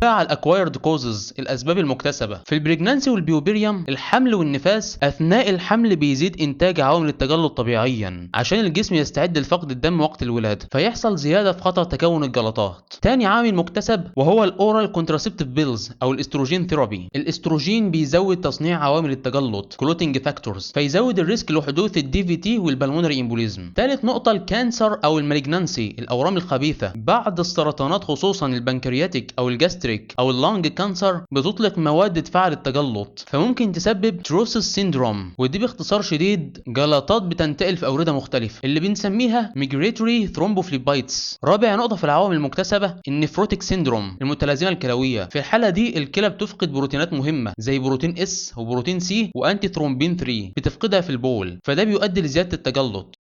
بقى على ال acquired causes، الاسباب المكتسبه. في ال pregnancy وال puerperium، الحمل والنفاس، اثناء الحمل بيزيد انتاج عوامل التجلط طبيعيا عشان الجسم يستعد لفقد الدم وقت الولاده، فيحصل زيادة في خطر تكون الجلطات. تاني عامل مكتسب وهو ال oral contraceptive pills او ال estrogen therapy. الاستروجين بيزود تصنيع عوامل التجلط clotting factors، فيزود ال risk لحدوث ال DVT وال pulmonary embolism. ثالث نقطة ال cancer او ال malignancy، الاورام الخبيثه. بعض السرطانات خصوصا ال pancreatic او ال gastric او ال lung cancer بتطلق مواد تفعل التجلط، فممكن تسبب Trousseau syndrome، ودي باختصار شديد جلطات بتنتقل في اورده مختلفة اللي بنسميها migratory thrombophlebitis. رابع نقطة في العوامل المكتسبة ال nephrotic syndrome، المتلازمه الكلويه. في الحالة دي الكلى بتفقد بروتينات مهمة زي protein S و protein C و antithrombin 3، بتفقدها في البول، فده بيؤدي لزيادة التجلط.